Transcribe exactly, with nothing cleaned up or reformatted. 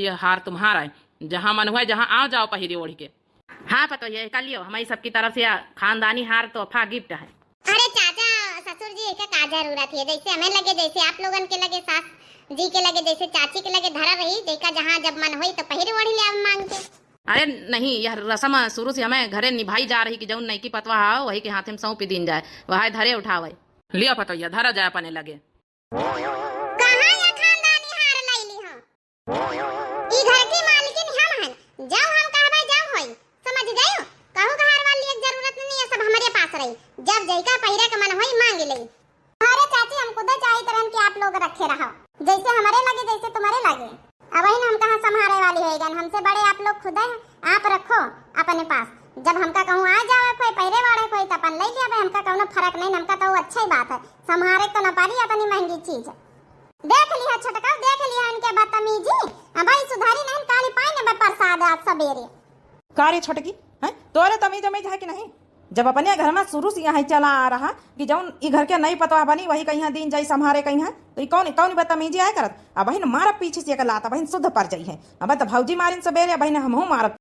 ये हार तुम्हारा है, जहाँ मन हुआ जहाँ आओ जाओ पहिरे ओढ़ के। हाँ पतोहिया, एका लियो, हमरी सबकी तरफ से या खानदानी हार तोहफा gift है। अरे चाचा, ससुर जी, एका का जरूरत है? जैसे हमें लगे, जैसे आप लोगन के लगे, सास जी के लगे, जैसे चाची के लगे धरा रही, जेका जहाँ जब मन होई तो पहिर ओढ़ ले आवे मांग के। अरे नहीं, यह रस्म शुरू से हमें घरे निभाई जा रही कि जौन नईकी पतवा हो, वही के हाथे में सौंपी दीन जाए, वह धरे उठावे। लियो पतोहिया, धरा जाए अपने लगे। कहाँ या खानदानी हार लैली हो? ई घर की मालकिन हम हन, जब हम कहबे जब होई, समझ गयो? कहू का हार वार लिये के जरूरत नहीं है, सब हमरे पास रही, जब जैका पहिरे के मन होई मांग ले। अरे चाची, हम खुदे चाहित रहन कि आप लोग रखे रहो, जैसे हमरे लगे, जैसे तुम्हरे लगे। अबहिन हम कहाँ संभारे वाली होई गन, हमसे बड़े आप लोग खुदे हैं, आप रखो अपने पास। जब हमका कहूँ आ जावे कोई, पहिरे वाले कोई, तो अपन ले लिया, हमका कौनो फर्क नहीं, हमका तो अच्छा ही बात है, संभारे तो न पारी इतनी महंगी चीज। देख लिया छोटका, देख लिया इनके बदतमीजी। अब भाई सुधारी नहीं, काली पाई न प्रसाद आज सबेरे। का रे छोटकी, हैं? तोरे तमीज उमीज है कि नहीं? जब अपने घर में शुरू से यहाँ चला आ रहा कि जौन ई घर के नई पतवा बनी, वही कहिया दीन जाई संभारे कहिया, तो ई कौन, कौन बदतमीजी आए करत? अबहिन मारब पीछे से एक लात, अबहिन शुद्ध पर जाई है। अब तो भौजी मारिन सबेरे, अबहिन हमहूँ मारब